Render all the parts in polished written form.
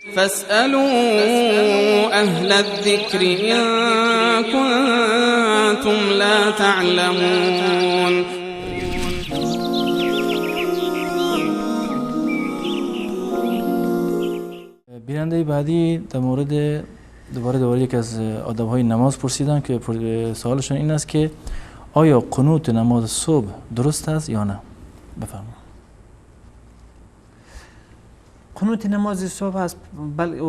فاسألوا أهل الذكر إن كنتم لا تعلمون. بیننده بعدی در مورد دوباره یکی از آداب‌های نماز پرسیدن که سوالشون این است که آیا قنوت نماز صبح درست است یا نه؟ بفرمایید. قنوت نماز صبح است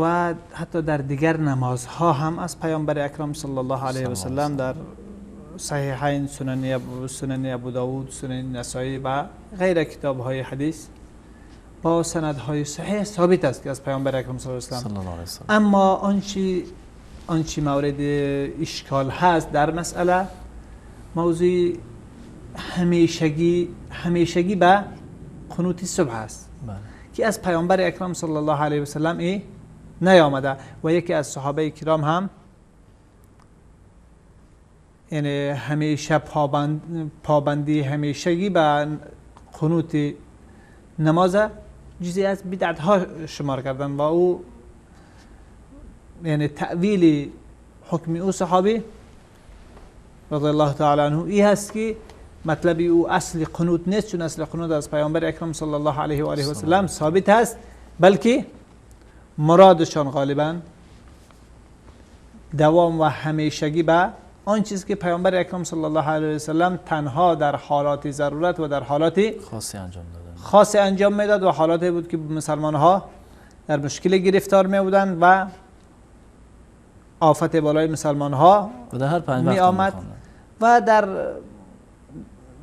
و حتی در دیگر نمازها هم از پیامبر اکرم صلی الله علیه و سلم در صحیحین، سنن ابو داود، سنن نسائی و غیر کتاب‌های حدیث با سندهای صحیح ثابت است که از پیامبر اکرم صلی الله علیه و سلم. اما آنچه مورد اشکال هست در مسئله، موضوع همیشگی به قنوت صبح است. بله. که از پیامبر اکرم صلی الله علیه و سلم ای نیامده و یکی از صحابه کرام هم یعنی همیشه پابندی همیشگی به قنوت نماز جزئی از بدعت ها شمار کردن و او یعنی تأویل حکم او صحابی رضی الله تعالی عنه ای هست که مطلب او اصل قنوت نیست، چون اصل قنوت از پیامبر اکرم صلی الله علیه و آله و سلم ثابت هست، بلکه مرادشان غالبا دوام و همیشگی به آن چیز که پیامبر اکرم صلی الله علیه و سلم تنها در حالات ضرورت و در حالات خاصی انجام میداد و حالاتی بود که مسلمان ها در مشکل گرفتار می بودند و آفت بالای مسلمان ها می آمد و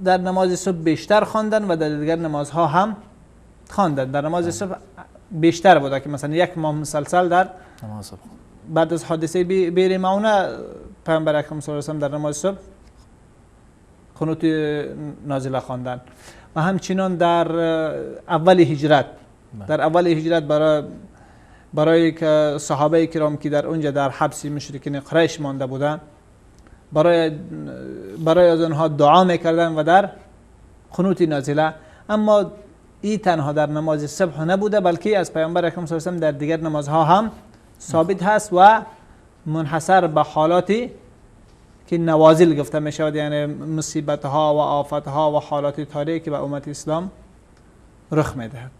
در نماز صبح بیشتر خواندن و در دیگر نمازها هم خواندن. در نماز صبح بیشتر بوده که مثلا یک ماه مسلسل در نماز صبح بعد از حادثه بیر معونه پیامبر اکرم صلی الله علیه و در نماز صبح قنوت نازله خواندن و همچنان در اول هجرت، در اول هجرت برای که صحابه کرام که در اونجا در حبس مشرکین قریش مانده بودند برای از آنها دعا میکردن و در قنوت نازله. اما این تنها در نماز صبح نبوده، بلکه از پیامبر اکرم صلی الله علیه و در دیگر نمازها هم ثابت هست و منحصر به حالاتی که نوازل گفته می شود، یعنی مصیبت ها و آفت ها و حالات تاریک که به امت اسلام رخ می دهد.